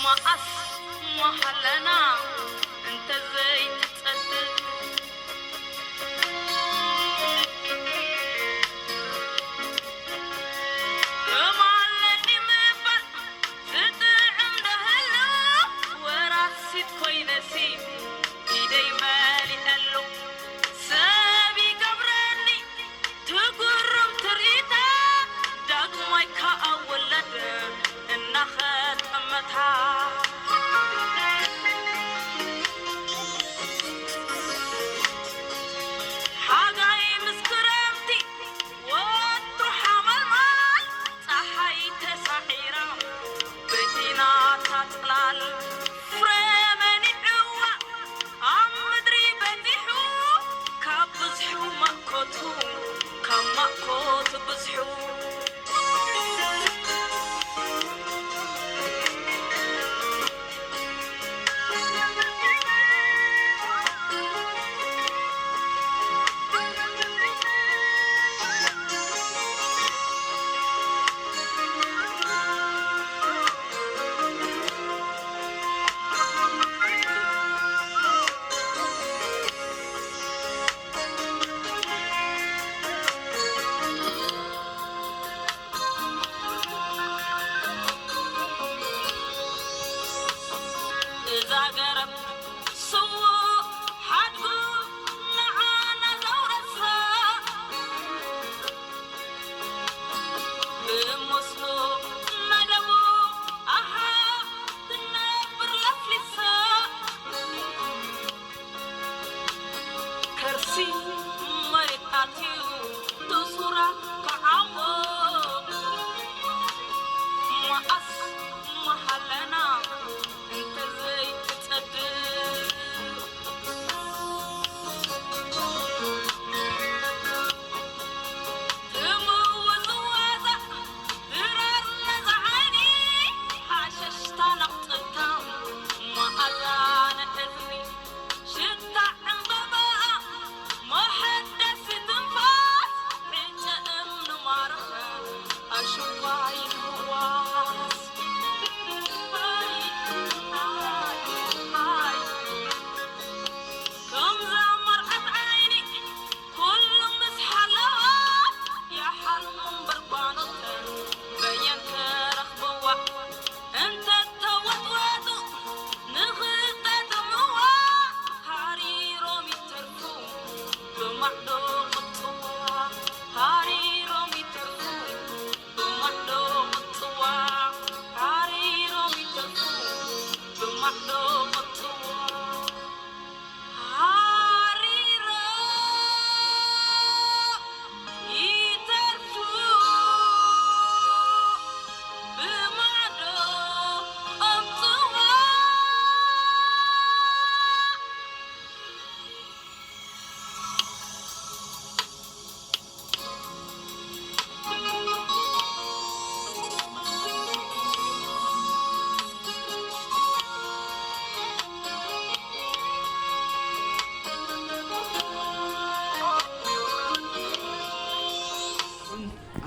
መዓስ መሃለና እንተዘይትጸድቕ፣ ከም ኣለኒ ምባል ዝጥዕም ዶ ህሉ? ወራሲት ኮይነሲ ኢደይ መሊኣሉ ሰብ ይገብረኒ። ትጉርም ትርኢታ ዳግማይ ከኣ ወለደ እናኸጠመታ። ሓጋይ ምስ ክረምቲ ወትሩ ሓመልማል፣ ጸሓይ ተሳዒራ በቲ ናታ ጽላል ፍረ መኒዕዋ ኣብ ምድሪ በጺሑ ካብ ብዝሑ ማእኮቱ ካብ ማእኮቱ ብዝሑ። እዛ ገረብ ስዉእ ሓድጉ ንዓና ዘውረሳ፣ ብመስኖ መደቡ ኣሓ ትነብር ለፍሊሳ። ከርሲ መሬት ኣትዩ ትሱራ ክዓሞ፣ መዓስ መሃለና እንተዘይትጸድቕ። ትምውዝዋዛ ድራር ነዛ ዓይኒ፣ ሃሸሽታ ናቕጽልታ መኣዛ ንእዝኒ። ሽታ ዕምበባኣ መሐደሲ ትንፋስ፣ ዕጨ እምኒ ማረኸ ኣሽኳይ ንህዋስ። ኣይ፣ ኣይ፣ ኣይ፣ ከምዛ መርዓት ዓይኒ ኩሉ ምስ ሓለዋ፣ ይሓልሙ እምበር ጓኖተን በየን ክረኽብዋ። እንተተወጥወጡ ንኽጠጥምዋ፣ ሃሪሮም ይተርፉ ብማዕዶ ቕጥዋ። ሃሪሮም ይተርፉ ብማዕዶ ቕጥዋ። ሃሪሮም ይተርፉ ብማዕዶ ቕጥዋ። ሃሪሮም ይተርፉ ብማዕዶ ቐጥዋ።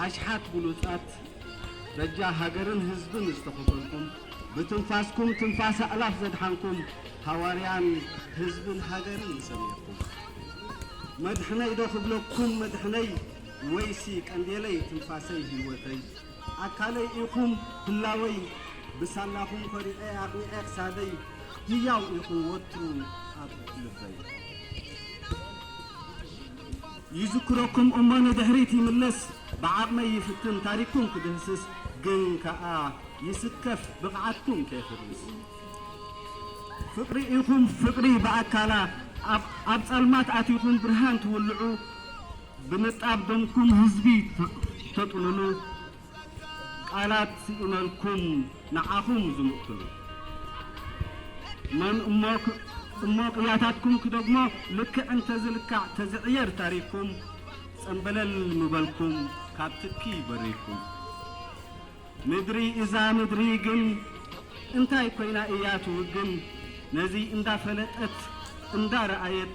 ኣሽሓት ብሉጻት በጃ ሃገርን ህዝብን ዝተኸፈልኩም፣ ብትንፋስኩም ትንፋስ ኣእላፍ ዘድሓንኩም ሃዋርያን ህዝብን ሃገርን ዝሰሚዕኩም፣ መድሕነይ ዶ ክብለኩም መድሕነይ፣ ወይሲ ቀንዴለይ ትንፋሰይ ህይወተይ፣ ኣካለይ ኢኹም ህላወይ፣ ብሳላኹም ኮሪዐ ኣቕኒዐ ክሳደይ፣ ህያው ኢኹም ወትሩ ኣብ ልበይ። ይዝክረኩም እሞ ንድሕሪት ይምለስ፣ ብዓቕመይ ይፍትን ታሪክኩም ክድህስስ፣ ግን ከኣ ይስከፍ ብቕዓትኩም ከይፍርስ። ፍቕሪ ኢኹም ፍቕሪ ብኣካላ፣ ኣብ፣ ኣብ ጸልማት ኣቲኹም ብርሃን ትውልዑ፣ ብንጣብ ደምኩም ህዝቢ ተ-፣ ተጥልሉ። ቃላት ስኢነልኩም ንዓኹም ዝምእክሉ። መን እሞ ክ-፣ እሞ ቅያታትኩም ክደግሞ ልክዕ እንተዝልካዕ ተዝዕየር ታሪኽኩም፣ ጸምበለል ምበልኩም ካብ ትኪ በሪርኩም። ምድሪ እዛ ምድሪ ግን እንታይ ኮይና እያ ትውግን? ነዚ እንዳፈለጠት እንዳረኣየት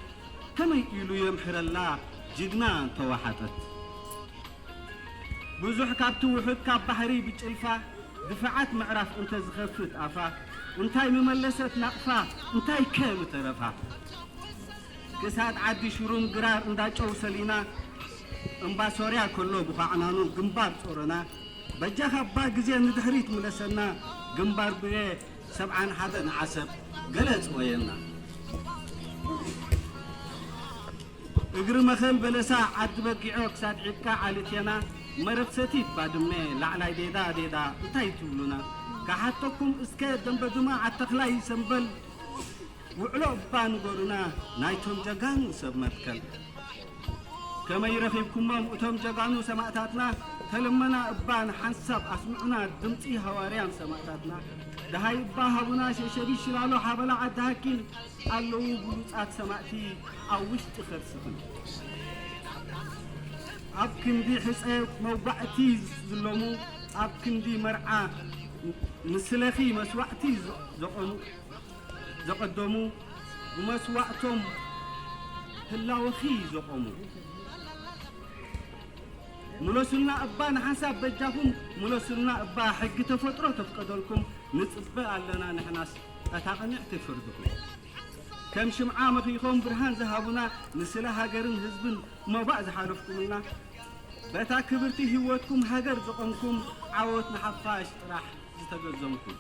ከመይ ኢሉ የምሕረላ ጅግና እንተወሓጠት? ብዙሕ ካብቲ ውሑድ ካብ ባሕሪ ብጭልፋ፣ ድፋዓት ምዕራፍ እንተ ዝኸፍት ኣፋ፣ እንታይ ምመለሰት ናቕፋ፣ እንታይ ከ ምተረፋ? ክሳድ ዓዲ ሽሩም ግራር እንዳጨው ሰሊና፣ እምባ ሶርያ ከሎ ብዃዕናኑ ግንባር ጾረና፣ በጃኻ እባ ግዜ ንድሕሪት ምለሰና፣ ግንባር ብሬ ሰብዓን ሓደን ዓሰብ ገለ ጽወየና። እግሪ መኸል በለሳ ዓዲ በጊዖ ክሳድ ዒብቃ ዓሊቴና፣ መረብ ሰቲት ባድመ ላዕላይ ዴዳ ዴዳ እንታይ ትብሉና? ክሓተኩም እስከ ደንበ ድማ ዓተኽላይ ሰምበል ውዕሎ እባ ንገሩና ናይቶም ጀጋኑ ሰብ መትከል። ከመይ ረኺብኩሞም እቶም ጀጋኑ ሰማእታትና? ተለመና እባ ንሓንሳብ ኣስምዑና ድምፂ ሃዋርያን ሰማእታትና። ደሃይ እባ ሃቡና ሸሸቢ ሽላሎ ሓበላ ዓዲ ሃኪን ኣለዉ ብሉፃት ሰማእቲ ኣብ ውሽጢ ከርስኽን። ኣብ ክንዲ ሕፀ መውጋዕቲ ዝለሙ፣ ኣብ ክንዲ መርዓ ንስለኺ መስዋዕቲ ዘ-፣ ዘቐሙ፣ ዘቐደሙ፣ ብመስዋዕቶም ህላወኺ ዘቐሙ። ምለሱልና እባ ንሓንሳብ በጃኹም፣ ምለሱልና እባ ሕጊ ተፈጥሮ ተፍቀደልኩም፣ ንጽበ ኣለና ንሕናስ እታ ቅንዕቲ ፍርድኹም። ከም ሽምዓ መኺኾም ብርሃን ዝሃቡና፣ ንስለ ሃገርን ህዝብን ሞባእ ዝሓለፍኩምልና፣ በታ ክብርቲ ህይወትኩም ሃገር ዘቖምኩም፣ ዓወት ንሓፋሽ ጥራሕ ዝተገዘምኩም።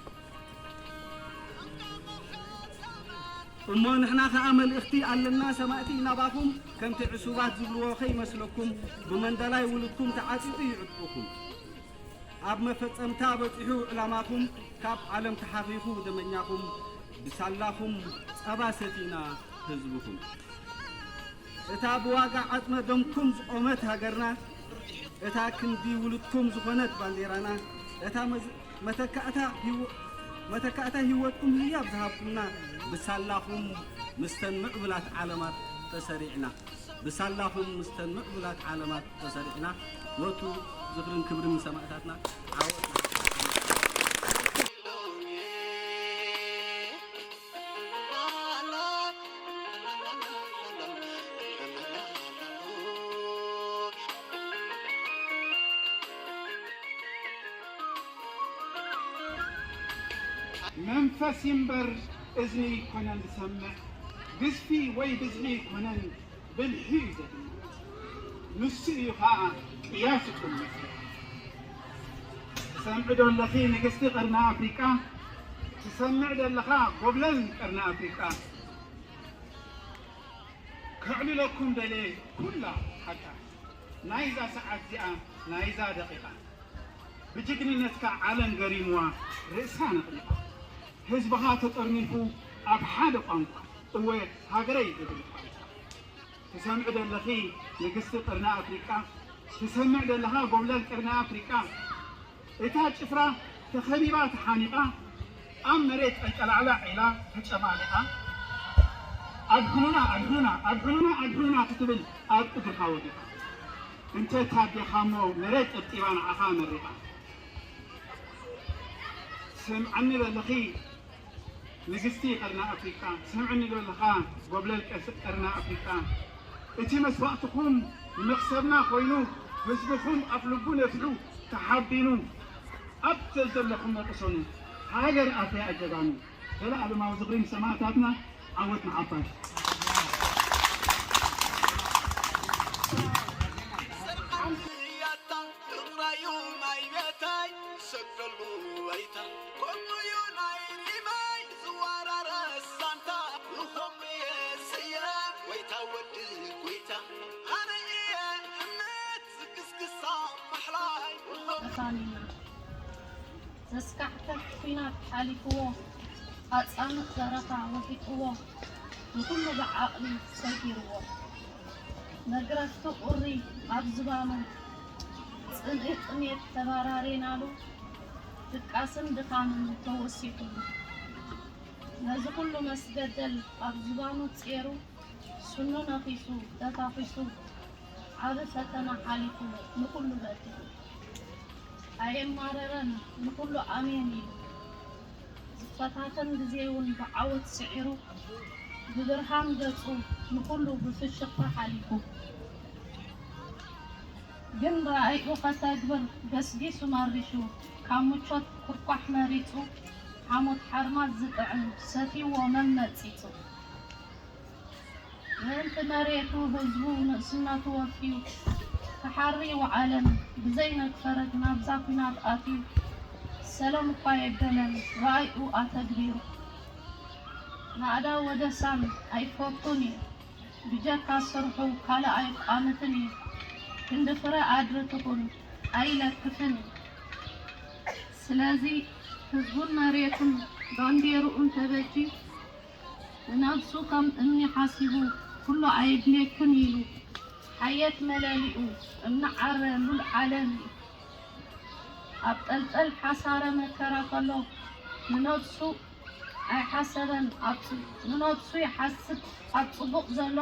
እሞ ንሕና ኸኣ መልእኽቲ ኣለና ሰማእቲ ናባኹም፣ ከምቲ ዕሱባት ዝብልዎ ከይመስለኩም፣ ብመንደላይ ውሉድኩም ተዓጢቑ ይዕጥቁኹም። ኣብ መፈጸምታ በጺሑ ዕላማኹም፣ ካብ ዓለም ተሓኺኹ ደመኛኹም፣ ብሳላኹም ጸባ ሰቲና ህዝብኹም። እታ ብዋጋ ዓጽመ ደምኩም ዝቖመት ሃገርና፣ እታ ክንዲ ውሉድኩም ዝኾነት ባንዴራና፣ እታ መዝ-፣ መተካእታ ህይወ-፣ መተካእታ ህይወትኩም ህያብ ዝሃብኩምና፣ ብሳላኹም ምስተን ምዕቡላት ዓለማት ተሰሪዕና። ብሳላኹም ምስተን ምዕቡላት ዓለማት ተሰሪዕና። ወትሩ ዝኽርን ክብርን ንሰማእታትና። ዓወት። መንፈስ ይንበር እዝኒ ይኮነን ዝሰምዕ፣ ግዝፊ ወይ ብዝሒ ይኮነን ብልሒ እዩ ዘድምዕ። ንሱ እዩ ኸኣ ቅያስ ይኩን መስርሕ። ትሰምዒ ዶ ኣለኺ ንግስቲ ቀርኒ ኣፍሪቃ? ትሰምዕ ዶ ኣለኻ ጎብለል ቀርኒ ኣፍሪቃ? ከዕልለኩም ደልየ ኩላ ሓቃ ናይዛ ሰዓት እዚኣ ናይዛ ደቂቓ። ብጅግንነትካ ዓለም ገሪምዋ ርእሳ ነቕኒቓ። ህዝብኻ ተጠርኒፉ ኣብ ሓደ ቋንቋ እወ ሃገረይ ዝብል ቋንቋ። ትሰምዒ ዶ ኣለኺ ንግስቲ ቀርኒ ኣፍሪቃ? ትሰምዕ ዶ ኣለኻ ጎብለል ቀርኒ ኣፍሪቃ? እታ ጭፍራ ተኸቢባ ተሓኒቓ ኣብ መሬት ጠንቀላዕላዕ ኢላ ተጨማሊቓ። ኣድሕኑና ኣድሕኑና ኣድሕኑና ኣድሕኑና ክትብል ኣብ እግርኻ ወዲቓ። እንተ ታዴኻ እሞ መሬት ጠብጢባ ንዓኻ መሪቓ። ትሰምዓኒ ዶ ኣለኺ ንግስቲ ቀርኒ ኣፍሪቃ፣ ትሰምዕኒ ዶ ኣለኻ ጎብለል ቀስ-፣ ቀርኒ ኣፍሪቃ? እቲ መስዋእትኹም ንመኽሰብና ኮይኑ፣ ህዝብኹም ኣፍ ልቡ ነፊሑ ተሓቢኑ፣ ኣብ ዘዘለኹሞ ቅሰኑ፣ ሃገር ኣፍርያ ጀጋኑ። ዘለኣለማዊ ዝኽሪ ንሰማእታትና፣ ዓወት ንሓፋሽ። ተፋኒና። ዘስካሕክሕ ኲናት ሓሊፍዎ፣ ኣጻምእ ዘረፋ ወሒጥዎ፣ ንኹሉ ብዓቕሊ ሰጊርዎ። መግረፍቲ ቁሪ ኣብ ዝባኑ፣ ጽምኢ ጥሜት ተበራሬናሉ፣ ድቃስን ድኻምን ተወሲኹሉ። ነዚ ኩሉ መስገደል ኣብ ዝባኑ ጼሩ፣ ስኑ ነኺሱ ተታኺሱ፣ ዓቢ ፈተና ሓሊፉ ንኹሉ በዲሉ። ኣየማረረን ንኹሉ ኣሜን ኢሉ፣ ዝፈታተን ግዜ'ውን ብዓወት ስዒሩ፣ ብብርሃን ገጹ ንኹሉ ብፍሽኽታ ሓሊፉ። ግን ራእይኡ ከተግብር ገስጊሱ መሪሹ፣ ካብ ምቾት ኩርኳሕ መሪጹ፣ ሓሞት ሓርማዝ ዝጥዕም፣ ሰትይዎ መም መጺጹ። ምእንቲ መሬቱ ህዝቡ ንእስነቱ ወፍዩ፣ ክሓሪ ወዓለም ብዘይ መግፈረት ናብዛ ኲናት ኣትዩ። ሰሎም እኳ የበለን ራእዩ ኣተግቢሩ። ናእዳ ወደሳን ኣይፈቱን እዩ። ብጀካ ስርሑ ካልእ ኣይቋምትን እዩ። ክንዲ ፍረ ኣድሪ ትኹን ኣይለክፍን እዩ። ስለዚ ህዝቡን መሬቱን ባንዴርኡን ተበጂ ንነብሱ ከም እምኒ ሓሲቡ ኩሉ ኣየድልየክን ኢሉ ሓየት መለሊኡ እምኒ ዓረ ሉል ዓለም እዩ። ኣብ ጠልጠል ሓሳረ መከራ ከሎ ንነብሱ ኣይሓሰበን ኣብ ጽ- ንነብሱ ይሓስብ ኣብ ጽቡቕ ዘሎ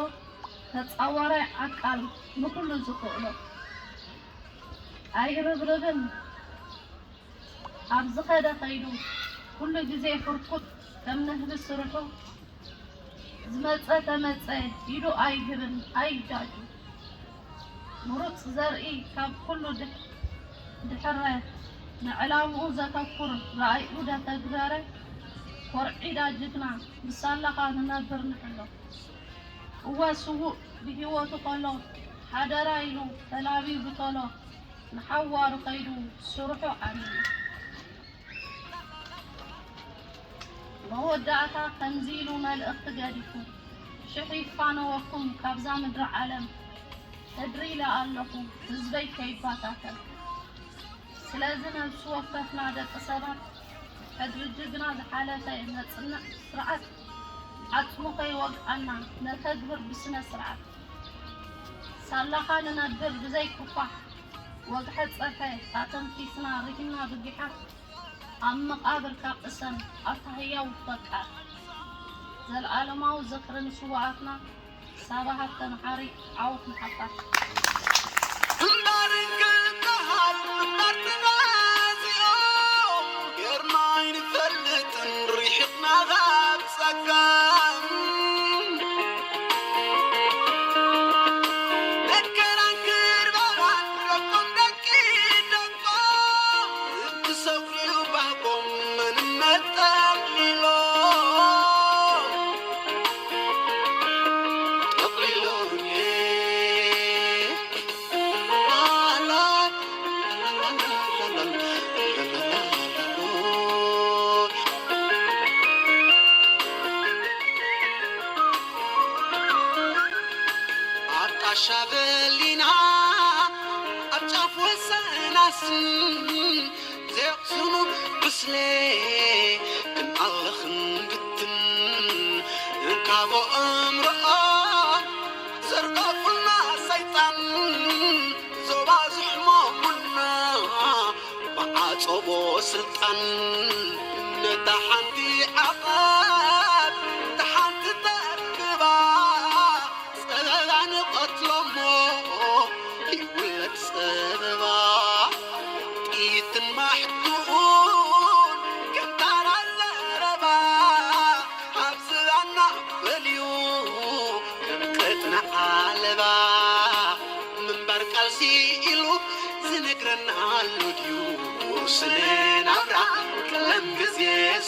ተጻዋራይ ዓቃል ንኹሉ ዝኽእሎ ኣይርብርብን ኣብ ዝኸደ ከይዱ ኩሉ ግዜ ፍርኩት ከም ንህቢ ስርሑ ዝመጸ ተመጸ ኢዱ ኣይህብን ኣይጃጁ። ምሩጽ ዘርኢ ካብ ኩሉ ድሕ- ድሕረ ንዕላምኡ ዘተኩር ራእይኡ ደተግበረ ኮርዒዳ ጅግና ብሳላኻ ንነብር ንሕሎ። እወ ስዉእ ብህይወቱ ከሎ ሓደራ ኢሉ ተላብዩ ብቶሎ ንሓዋሩ ከይዱ ስርሑ ዓሚሉ። መወዳእታ ከምዚ ኢሉ መልእኽቲ ገዲፉ፣ ሽሕ ይፋነወኩም ካብዛ ምድሪ ዓለም፣ ሕድሪ ኢለ ኣለኹ ህዝበይ ከይባታተን። ስለዚ ነብሲ ወከፍና ደቂ ሰባት ሕድሪ ጅግና ዝሓለፈ ነጽንዕ ስርዓት ዓጽሙ ከይወግኣና ነተግብር ብስነ ስርዓት። ሳላኻ ንነብር ብዘይ ቁፋሕ ወግሐ ጸፈ ኣተንፊስና ርሂና ብጊሓ ኣብ መቓብርካ ቅሰን ኣታ ህያው ፈቃር። ዘልኣለማዊ ዝኽሪ ንስውኣትና ሳባ ሃብተ መሓሪ ዓወት ንሓፋሽ። ግንባር እንክበሃል ግንባር ተናዚኦም ጌርና ኣይንፈልጥን ርሒቕና ካብ ጸጋም። መከራን ክርበባን ደቆም ደቂ ደቆም እንትሰጉ ባህጎም መንነት ጠቕሊሎም ጠቕሊሎም ኣጣሻ በሊና ኣብ ጫፍ ወሰናስ ዘይቕስኑ ብስሌ ክንኣለ ክንብትን ካብ ኣእምሮኦም ዘርገፉልና ሰይጣን ዞባ ዝሕመሙና ብዓጸቦ ስልጣን ነታ ሓንቲ ዓቐብ እታ ሓንቲ ተርክባ ጸበባ ንቐትሎሞ ይውለድ ጸበባ ጥይትን ማሕትኡን ከም ታራ ዘረባ ኣብ ዝባና በልዩ ከም ቅጥኒ ዓለባ ምንባር ቃልሲ ኢሉ ዝነግረና ኣሎ ድዩ? ስነ ናብራ ቀለም ግዜ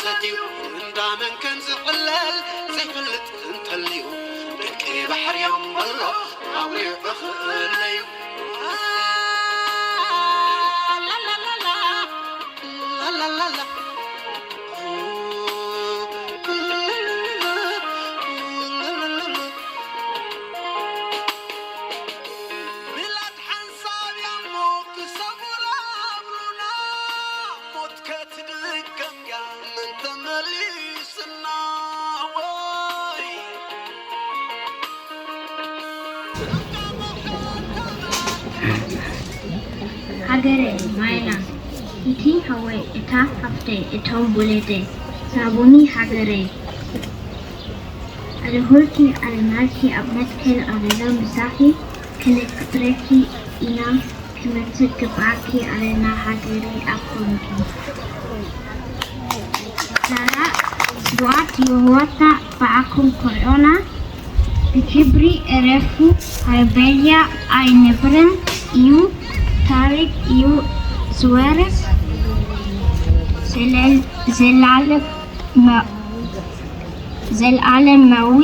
ሰትዩ እንዳመን ከም ዝዕለል ዘይፈልጥ እንተልዩ ደቂ ባሕርዮም በሎ ኣውሪዑ ክእለዩ። ላላላላ። ምላት ሓንሳብ እያ እሞ ክሰቡላ ኣብሉና፣ ሞት ከትድገም እያ መን ተመሊስና ወይ? ሃገረይ ማይና፣ እቲ ሓወይ፣ እታ ሓፍተይ፣ እቶም ውሉደይ፣ ሳቡኒ ሃገረይ። ኣድሁርኪ ኣረናኪ ኣብ መትከል ኣበሎ ምሳኺ ክንቅትረኪ ኢና ክመጽእ ግብኣኪ ኣለና ሃገረይ ኣብ ጎንኪ። ዛራ ስዋት የህዋታ ብኣኩም ኮርዖና ብክብሪ እረፉ ሃርበያ ኣይነብርን እዩ ታሪክ እዩ ዝወርስ ዘለ-፣ ዘላለም መ-፣ ዘላለማዊ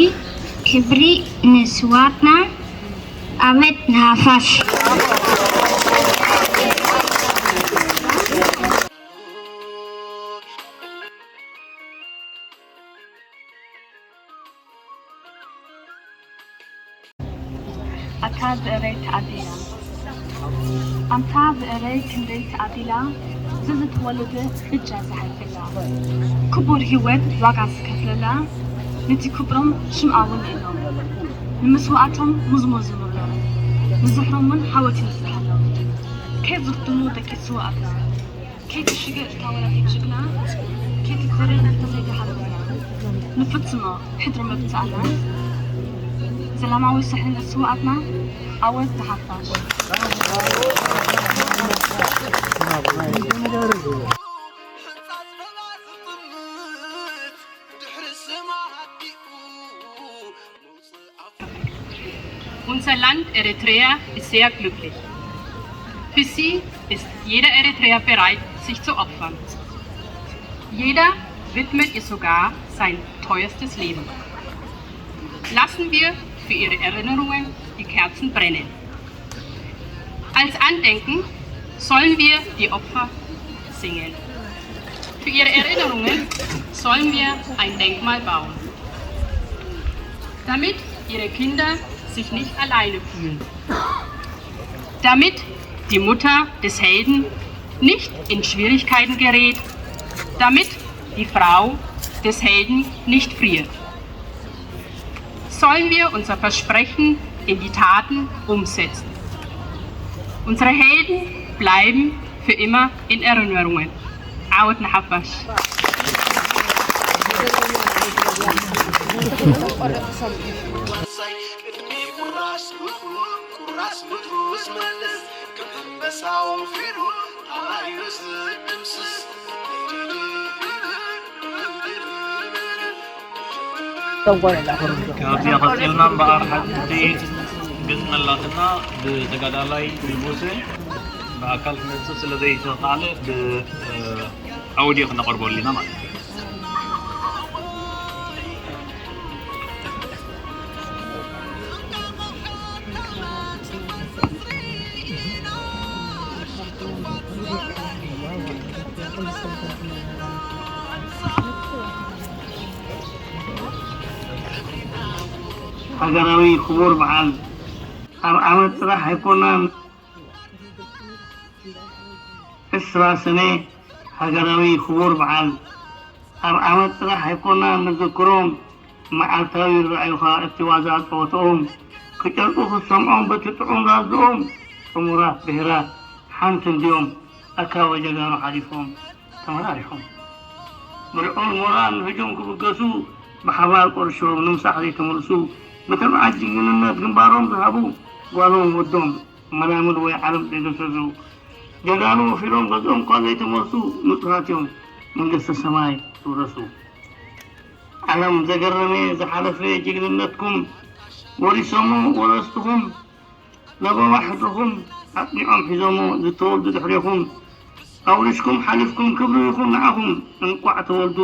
ክብሪ ንስዋትና። ኣመት ንሃፋሽ። ኣታ ብእረይ ተኣቢላ፣ ኣንታ ብእረይ ክንደይ ተኣቢላ፣ ዝዝትወለደ ብጃ ዝሓልፈላ፣ ክቡር ህይወት ዋጋ ዝከፍለላ፣ ነቲ ክብሮም ሽምኣ እውን የሎም፣ ንምስዋእቶም ሙዝሙዝ ዝብሎም፣ ንዝሕሮም እውን ሓወት ይብዝሓሎም። ከየዝኽድሙ ደቂ ስውኣትና፣ ከይትሽገር እታ ወላዲት ጅግና፣ ከይትኮርር እታ ዘይደሃበትና፣ ንፍጽሞ ሕድሪ መብጽኣና፣ ሰላማዊ ስሕል ንስውኣትና፣ ኣወት ንሓፋሽ። Unser Land Eritrea ist sehr glücklich. Für sie ist jeder Eritreer bereit, sich zu opfern. Jeder widmet ihr sogar sein teuerstes Leben. Lassen wir für ihre Erinnerungen die Kerzen brennen. Als Andenken sollen wir die Opfer singen. Für ihre Erinnerungen sollen wir ein Denkmal bauen, damit ihre Kinder sich nicht alleine fühlen, damit die Mutter des Helden nicht in Schwierigkeiten gerät, damit die Frau des Helden nicht friert. Sollen wir unser Versprechen in die Taten umsetzen. Unsere Helden bleiben für immer in Erinnerungen. Awet Nahafash. ካብዚኣ ቀፂልና እምበኣር ሓንቲ ገፅመላትና ብተጋዳላይ ንጉሰ ብኣካል ክመፅእ ስለ ዘይተኻእለ ብኣውዲዮ ክነቐርበሉ ኢና ማለት እዩ። ሃገራዊ ክቡር በዓል ኣብ ዓመት ጥራሕ ኣይኮናን ዕስራ ሰነ ሃገራዊ ክቡር በዓል ኣብ ዓመት ጥራሕ ኣይኮናን ንዝክሮም መዓልታዊ ይረኣዩኻ እቲ ዋዛ ጸወትኦም ክጨርቁ ክትሰምዖም በቲ ጥዑም ዛዝኦም ጥሙራት ብሄራት ሓንቲ እንድዮም ኣካወ ጀጋኑ ሓሊፎም ተመራሪሖም ብልዑል ሞራል ንህጁም ክብገሱ ብሓባር ቆርሾም ንምሳሕ ዘይተመልሱ ብትብዓት ጅግንነት ግንባሮም ዝሃቡ ጓሎም ወዶም መላምል ወይ ዓለም ዘይደሰሱ ጀጋኑ ወፊሮም ገዝኦም እኳ ዘይተመልሱ ንጹሃት እዮም መንግስተ ሰማይ ዝውረሱ። ዓለም ዘገረመ ዝሓለፈ ጅግንነትኩም ወሪሶሞ ወረስትኹም ለበዋ ሕድርኹም ኣጽኒዖም ሒዞሞ ዝተወልዱ ድሕሬኹም ኣውሪስኩም ሓሊፍኩም ክብሪ ይኹን ንዓኹም እንቋዕ ተወልዱ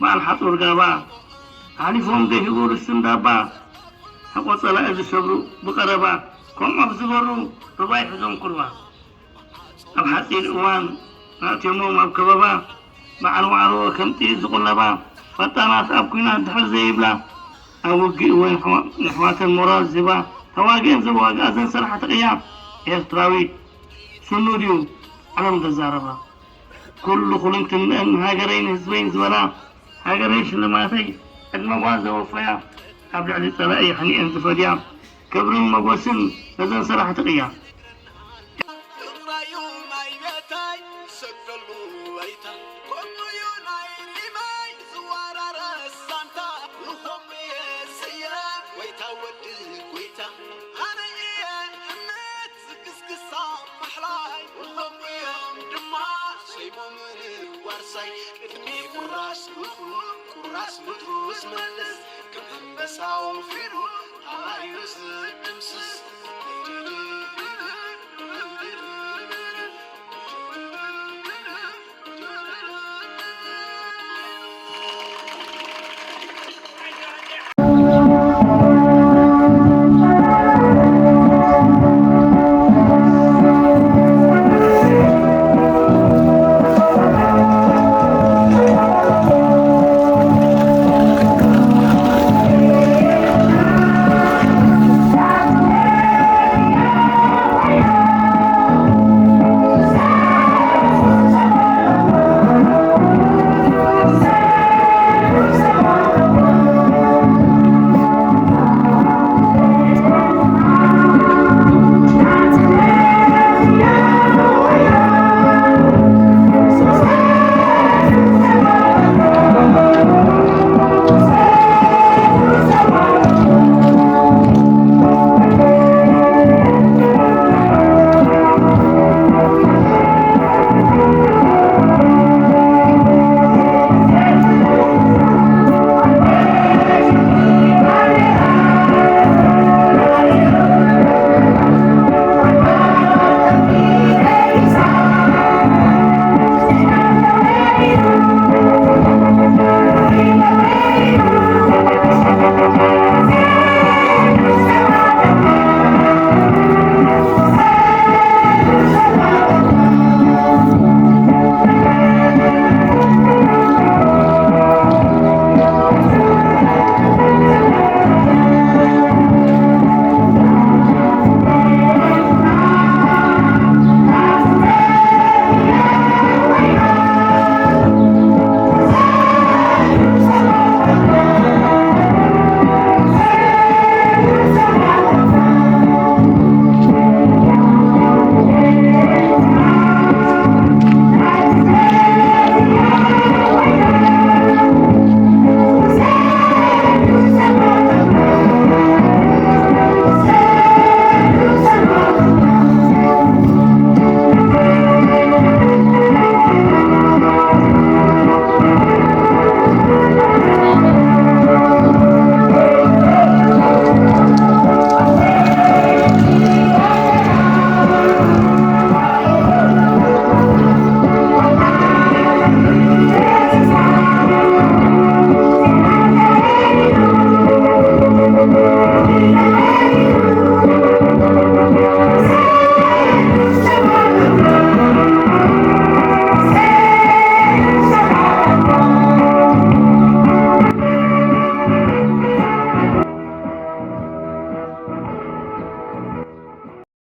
በዓል ሓጹር ጋባ ሓሊፎም ዘይህቡ ርስቲ እንዳባ ሕቆ ጸላኢ ዝሰብሩ ብቐረባ ከምኦም ዝበሩ ርባይ ሒዞም ኩርባ ኣብ ሓጺር እዋን ኣእትዮሞም ኣብ ከበባ በዓል ዋዕሮ ከም ጥይት ዝቑለባ ፈጣናት ኣብ ኲናት ድሕር ዘይብላ ኣብ ውግእ እውን የሕዋተን ሞራል ዝህባ ተዋጊአን ዘዋግኣ ዘንሰራሕቲ ቅያ ኤርትራዊት ስኑ ድዩ ዓለም ዘዛረባ ኩሉ ኩልንትንአን ንሃገረይን ህዝበይን ዝበላ ሃገረይ ሽልማተይ ዕድመ ጓል ዘወፈያ ኣብ ልዕሊ ጸላኢ ሕኒኤን ዝፈድያ ክብርን መጎስን ነዘን ሰራሕቲ ቅያ። ፍቕራዩ ማይ ቤታይ ሰግደሉ ወይታ ከምኡዩ ናይ ሪመይ ዝወራረስ ዛንታ ንኸምኡ እየ ዝስየ ወይታ ወዲ ጎይታ ኣነ እየ እምነት ዝግስግሳ ማሕላይ ንኸምኡ እዮም ድማ ሰይሞምኒ ዋርሳይ ቅድሚ ቁራስ ቁራስ ምድሩ ዝመልስ ከም ኣንበሳ ወፊሩ ኣባዩ ዝድምስስ